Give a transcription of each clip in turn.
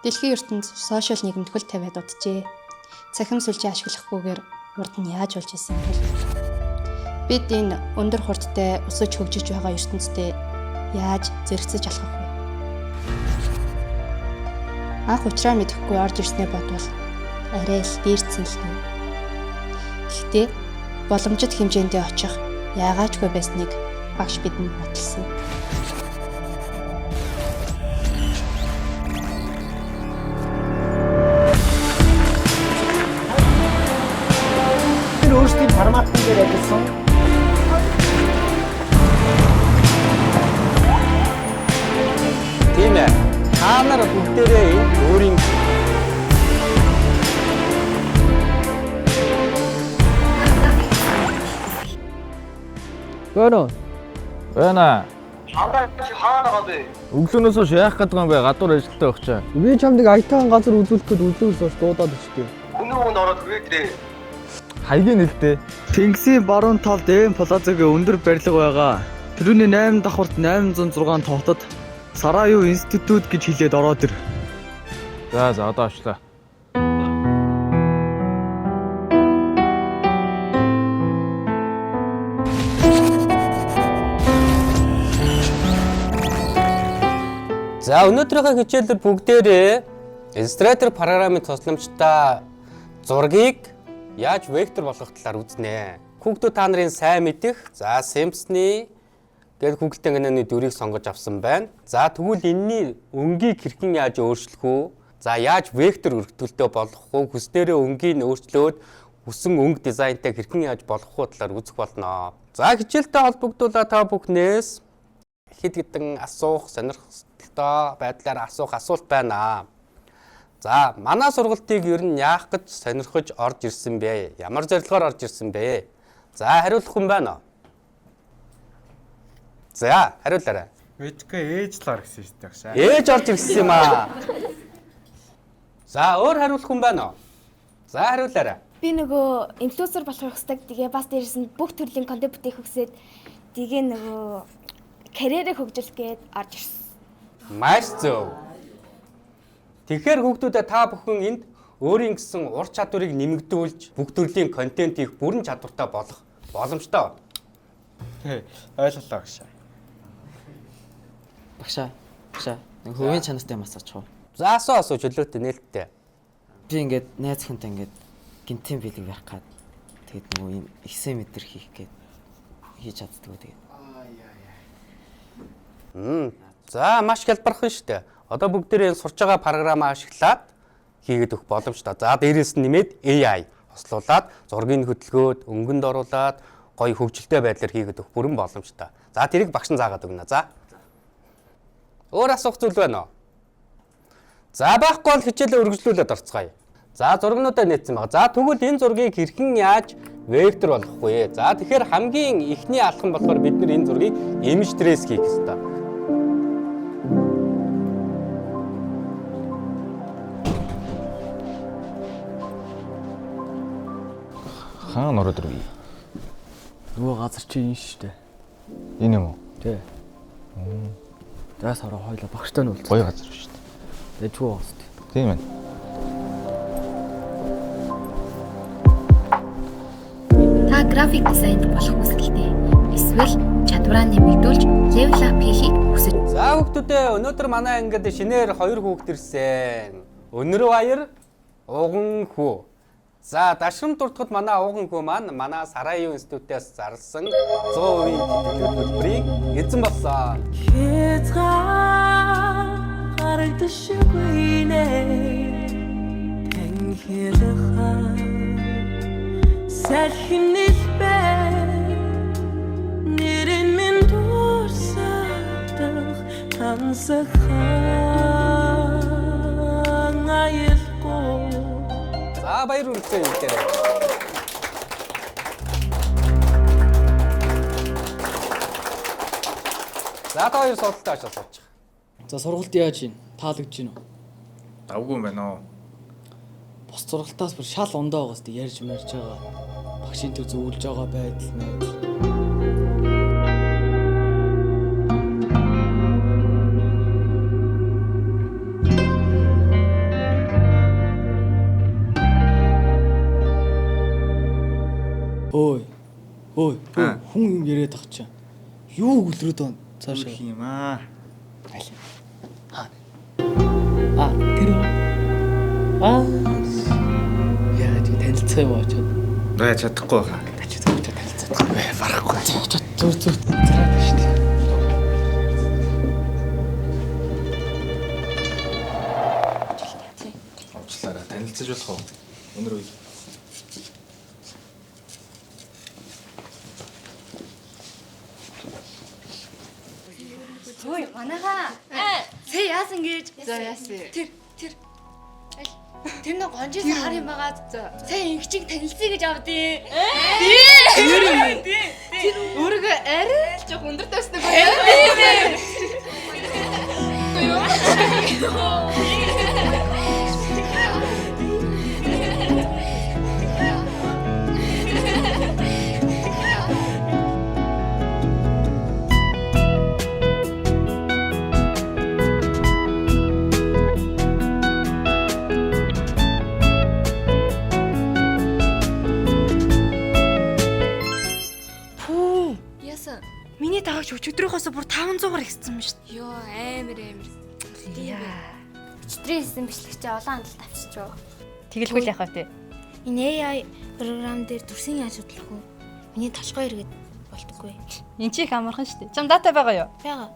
Дэлхийн ертөнц сошиал нийгэмд хөл тавиад уджээ. Цахим сүлжээ ашиглахгүйгээр урд нь яаж болж исэн бэл. Бид энэ өндөр хурдтай өсөж хөгжиж байгаа ертөнцтэй яаж зэрэгцэж алхах вэ? Анх учраа мэдэхгүй орж ирснээ бодвол арай л дээрцэн л дээ. Гэхдээ боломжит хэмжээндээ очих яагаачгүй байсныг багш бидэнд баталсан. Тэр өөрсдийн форматн дээр ажилласан. Тийм ээ. Та нар бүгдээрээ энд өөрийн Байна. Байна. Чамдаа чи хаана байгаа бэ? Өглөөнөөс хойш яах гээд байгаа юм бэ? Гадуур ажилтаа байх чаа. Би чамд нэг аятайхан газар үзүүлэх гээд өглөөнөөс хойш дуудаад өчтөө. Хүн рүү нь ороод хүрээд ирээ. Хаягийн нэлдээ. Тэнгисийн баруун талд Эвен Плазагийн өндөр барилга байгаа. Тэрүүний 8 давхарт 806 тоотод Сараю институт гэж хэлээд ороод ир. За за одоо очлаа. За, өнөөдрийнхөө хичээлээр бүгдээрээ Illustrator програмын тусламжтай зургийг яаж вектор болгох талаар үзнэ. Хүүхдүүд та нарын сайн мэдэх, за Simpson-ы гээд Google-тэй киноны дүрийг сонгож авсан байна. За, тэгвэл энэний өнгийг хэрхэн яаж өөрчлөх үү? За, яаж вектор өргөтгөлтэй болгох вэ? Хүснээрээ өнгийг нь өөрчлөөд хүссэн өнгө дизайнтай хэрхэн яаж болгох вэ талаар үзэх болно. За, хичээлтэй холбогдуулаад та бүхнээс хэд хэдэн асуух сонирхолтой байдлаар асуух асуулт байна. За, манай сургалтыг ер нь яах гэж сонирхож орж ирсэн бэ? Ямар зорилгоор орж ирсэн бэ? За, хариулах хүн байна уу? За, хариулаарай. Мэдгүй ээж л ор гэсэн шүү дээ багшаа. Ээж орж ирсэн юм аа. За, өөр хариулах хүн байна уу? За, хариулаарай. Би нөгөө инфлюенсер болохыг хүсдэг. Тэгээ бас дээрэс нь бүх төрлийн контент бүтээх хүсээд тэгээ нөгөө карьерээ хөгжүүлэх гээд орж ирсэн. Маш зөв. Тэгэхээр хүүхдүүдээ та бүхэн энд өөрийн гэсэн ур чадварыг нэмэгдүүлж бүх төрлийн контент хийх бүрэн чадвартай болох боломжтой. Тий, ойлголоо багшаа. Багшаа. Багшаа. Нэг хувийн чанартай юм асуучих уу? За, асуу асуу чөлөөтэй нээлттэй. Би ингээд найз хүнтэй ингээд гинтийн бэлэг барих гад тэгээд нөгөө юм ихсэн мэдэр хийх гээд хийж чаддгүй тэгээд. За, маш хялбархан шүү дээ. Одоо бүгдээрээ энэ сурч байгаа програмаа ашиглаад хийгээд өгөх боломжтой. За, дээрээс нь нэмээд AI хослуулад зургийг хөдөлгөөд, өнгөнд оруулаад гоё хөгжилтэй байдлаар хийгээд өгөх бүрэн боломжтой. За, тэрийг багш нь заагаад өгнө. За. Өөр асуух зүйл байна уу? За, байхгүй бол хичээлээ үргэлжлүүлээд орцгоё. За, зургнуудаа нээсэн байгаа. За, тэгвэл энэ зургийг хэрхэн яаж вектор болгох вэ? За, тэгэхээр хамгийн эхний алхам болохоор бид нар энэ зургийг image trace хийх ёстой. Хаана ороод ирвэ? Нөгөө газар чи энэ шүү дээ. Энэ юм уу? Тий. За сараа хоёлаа багштай нь уулзах. Гоё газар шүү дээ. Дэжгүй байгаа шүү дээ. Тийм ээ. Та график дизайнер болох хүсэлтэй. Эсвэл чадвараа нэмэгдүүлж level up хийхийг хүсэж За, хүүхдүүдээ өнөөдөр манай ангид шинээр хоёр хүүхд ирсэн. Өнөр баяр, уган хүү. За, дашрамт дуртахад манай уган хүү маань манай Сараю институтээс зарласан 100% тэтгэлэг төлбөрийн эзэн болсон. Хязгаар харагдашгүй нэ Тэнхэлхэн салхинэлбэ нэрэн минь дурсадах тансагхан аялгүй. За, баяр хүргэе энэ дээр. За, та хоёр судалтай очиж суучих. За сургалт яаж юм? Таалагдж байна уу? Давгүй юм байна уу? Бус сургалтаас бүр шал ондоо байгаа сте ярьж марж байгаа. Багшийн төв зөвлөж байгаа байдал мэдл. Ой. Ой, хүн юм яриад ах чинь. Юу гүлрээд байна? Цаашаа. юм аа. Аль. Аа. Аа, тэр үү? Аа. Яа, чи танилцах юм уу очоод? Наа чадахгүй хаа. Чи зүгээр танилцах. Барахгүй. Зүр зүр зараад шүү дээ. Уучлаарай. Танилцаж болох уу? Өнөр үе. Ой, манайхаа. Сэ яасан гэж? За яасан. Тэр тэр Тэр нэг гонжисан хар юм байгаа. Сая ингэчиг танилцъя гэж авдیں۔ Тэр Тэр өөрийгөө арай л жоох өндөр тавьсан байх. Пүү. Яасан? Миний дагагч өчигдрийнхөөс бүр 500-аар ихсэн юм шүү дээ. Йоо, амар амар. Өчигдрийн хийсэн бичлэг чи олон хандлт авчиж юу. Тэгэлгүй л яах вэ? Энэ AI програм дээр дүрсийн яаж судлах вэ? Миний толгой эргээд болтгоо. Энд чи их амархан шүү дээ. Чам дата байгаа юу? Байгаа.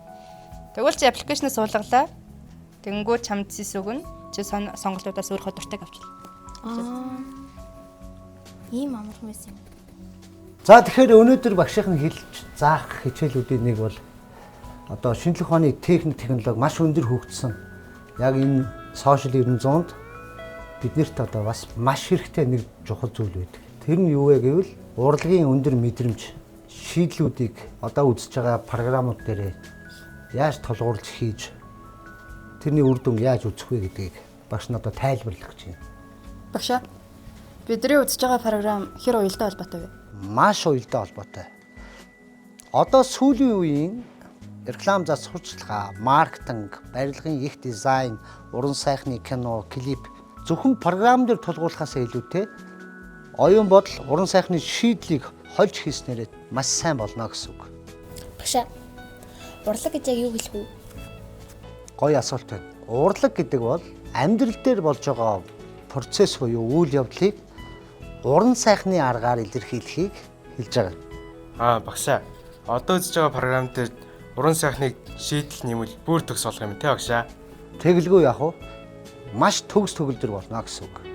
Тэгвэл чи аппликейшнээ суулгалаа. Тэнгүүр чамд сис өгнө. Чи сонголтуудаас өөрийнхөө дуртайг авчлаа. Аа. Ийм амархан байсан юм. За тэгэхээр өнөөдөр багшийнх нь хэлж заах хичээлүүдийн нэг бол одоо шинжлэх ухааны техник технологи маш өндөр хөгжсөн. Яг энэ сошиал 900-нд биднэрт одоо бас маш хэрэгтэй нэг чухал зүйл байдаг. Тэр нь юу вэ гэвэл урлагийн өндөр мэдрэмж шийдлүүдийг одоо үзэж байгаа програмууд дээр яаж тулгуурлаж хийж тэрний үр дүн яаж үзэх вэ гэдгийг багш нь одоо тайлбарлах гэж байна. Багшаа бидний үзэж байгаа програм хэр уялдаа холбоотой вэ? Маш уялдаа холбоотой. Одоо сүүлийн үеийн реклам зас сурчлагаа, маркетинг, барилгын их дизайн, уран сайхны кино, клип зөвхөн програм дээр тулгуурлахаас илүүтэй оюун бодол, уран сайхны шийдлийг хольж хийснээрээ маш сайн болно гэсэн үг. Багшаа. Урлаг гэж яг юу хэлэх вэ? Гоё асуулт байна. Урлаг гэдэг бол амьдрал дээр болж байгаа процесс буюу үйл явдлыг уран сайхны аргаар илэрхийлэхийг хэлж байгаа. Аа, багшаа. Одоо үзэж байгаа програм дээр уран сайхныг шийдэл нэмвэл бүр төгс болох юм те багшаа. Тэгэлгүй яах вэ? Маш төгс төгөлдөр болно гэсэн үг.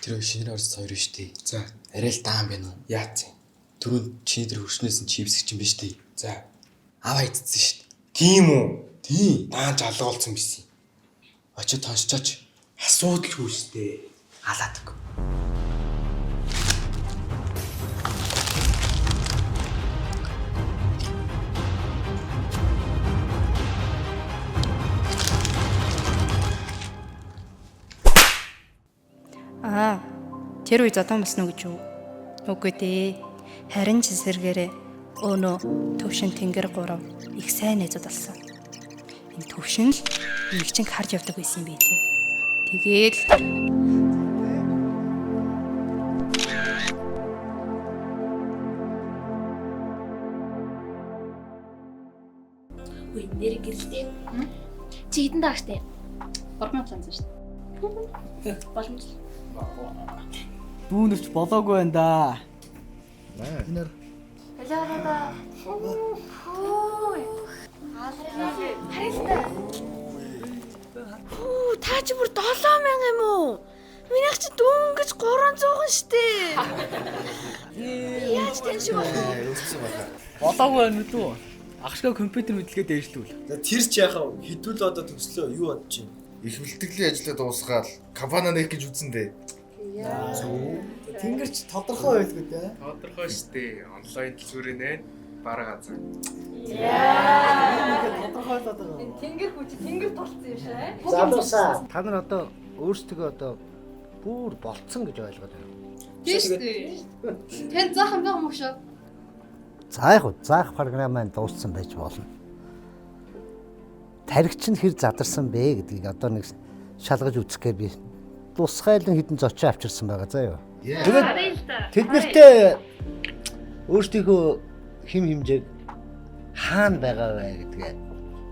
Тэр шинээр орсон хоёр шүү дээ. За, арай л даан байна уу? Яац юм? Түрүүнд чиний тэр хөршнөөс нь чипс чинь биш үү? За. Аваа идсэн шүү дээ. Тийм үү? Тийм. Даан ч алга болсон бисэн. Очиж тоншчооч. Асуудалгүй шүү дээ. Алаадаг. Аа, тэр үе зодон болсон уу гэж юу? Үгүй дээ. Харин ч эсэргээрээ өөнөө төвшин тэнгэр гурав их сайн найзууд болсон. Энэ төвшин л нэгчинг харж явдаг байсан юм билээ. Тэгээд л Үгүй нэр гэрэлтэй. Чи хэдэн даагчтай? 3700 шүү дээ. Боломж. Дүүнерч болоогүй байна да. Энэ Алаа. Хүү. Харин та. Хүү, та чи бүр 7000 юм уу? Минийх чи дөнгөж 300 штэ. Яаж тань шиг болох вэ? Болоогүй байна үү? Агшгаа компьютер мэдлэгээ дээшлүүл. За тэр ч яхав хэдүүл одоо төслөө юу бодож байна? Их бэлтгэлийн ажлаа дуусгаад компани нээх гэж үзэн дээ. Тэнгэрч тодорхой байлгүй дээ. Тодорхой штэ. Онлайн дэлгүүрээ нэ бараг газар. Тодорхойлоод байгаа. Тэнгэр хүч тэнгэр тулцсан юм шиг. Залуусаа та нар одоо өөрсдөө одоо бүр болцсон гэж ойлгоод байна. Тийм шүү дээ. Танд заах юм байгаа юм шүү. За яг заах програм маань дууссан байж болно. Таригч нь хэр задарсан бэ гэдгийг одоо нэг шалгаж үзэх гээ би тусгайлан хідэн зочоо авчирсан байгаа заа юу. Тэгээд тэд нартэй өөрсдийнхөө хим хэмжээг хаана байгаа вэ гэдгээ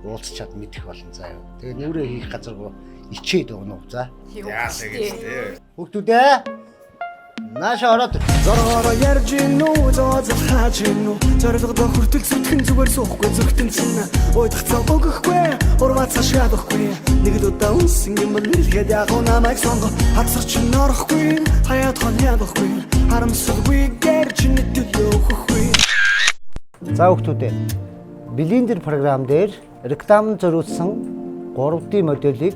уулзчаад мэдэх болно заа юу. Тэгээд нүрээ хийх газаргүй ичээд өгнө үү за. Яалаа гэж дээ. Хүүхдүүдээ нааша ороод Зоргоороо ярьж гин үү, зоозол хааж гин үү. Зорилгодоо хүртэл зүтгэн зүгээр суухгүй зүгтэнсэн. Уйдах цав өгөхгүй, урмаа цашаалахгүй. Нэг л удаа үнсэн юм бол нэрлэхэд яг намайг сонго. Хацар чинь орохгүй, хаяад хон ядахгүй. Харамсалгүй гэр чиний төлөө өгөхгүй. За хүүхдүүдээ Blender програм дээр рекламанд зориулсан 3D моделийг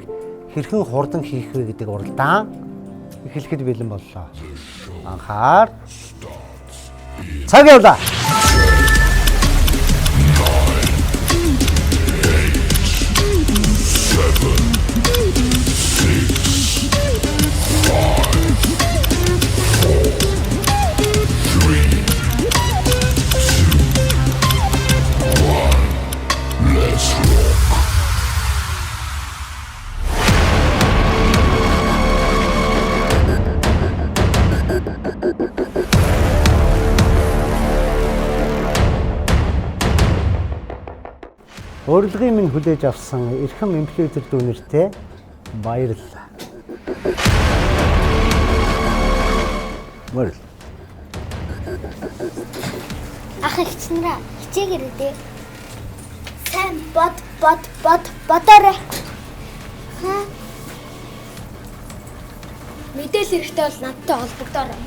хэрхэн хурдан хийх вэ гэдэг уралдаан эхлэхэд бэлэн боллоо. Анхаар. Цаг явлаа. Let's rock. Урилгын минь хүлээж авсан эрхэм инфлюенсер дүүнертэй баярлалаа. Морил. Ах эгч нараа хичээгээрэй дээ. Сайн бод бод бод бодоорой. Хаа? Мэдээлэл хэрэгтэй бол надтай холбогдоорой.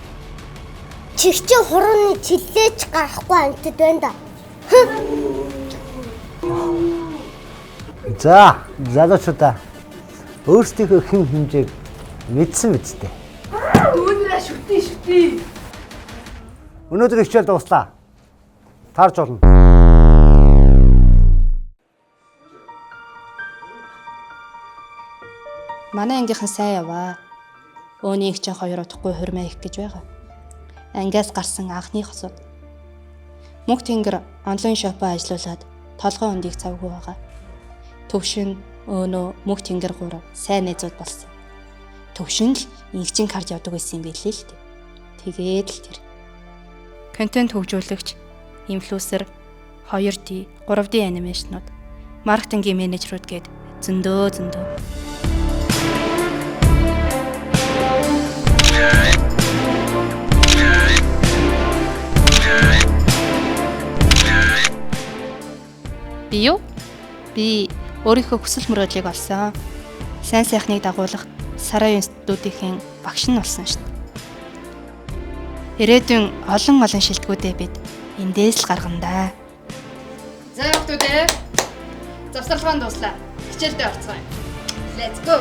Чигчэн хурууны чиллээч гарахгүй амьтад байна да. За, залуучуудаа өөрсдийнхөө хэм хэмжээг мэдсэн үсттэй. Дүүнрээ шүтээ шүтээ. Өнөөдөр хичээл дууслаа. Таарч болно. Манай ангийнхан сайн яваа. Өөний их чинь хоёр удахгүй хурмаа их гэж байгаа. Ангиас гарсан анхны хосууд. Мөнх тэнгэр онлайн шопоо ажилуулад толгой өндийг цавгүй байгаа. Төвшин, өөнөө, мөнх тэнгэр гурав сайн найзууд болсон. Төвшин л ингэчин харж явдаг байсан юм билээ л дээ. Тэгээд л тэр. Контент хөгжүүлэгч, инфлюенсер, 2D, 3D анимашнууд, маркетингийн менежерүүд гээд зөндөө зөндөө. Би юу? Би өөрийнхөө хүсэл мөрөөдлийг олсон. Сайн сайхныг дагуулах Сарай институтийн багш нь болсон шүү дээ. Ирээдүйн олон олон шилдэгүүдээ бид эндээс л гаргана да. За хүүхдүүдээ завсарлагын дуслаа. Хичээлдээ орцгоё. Let's go.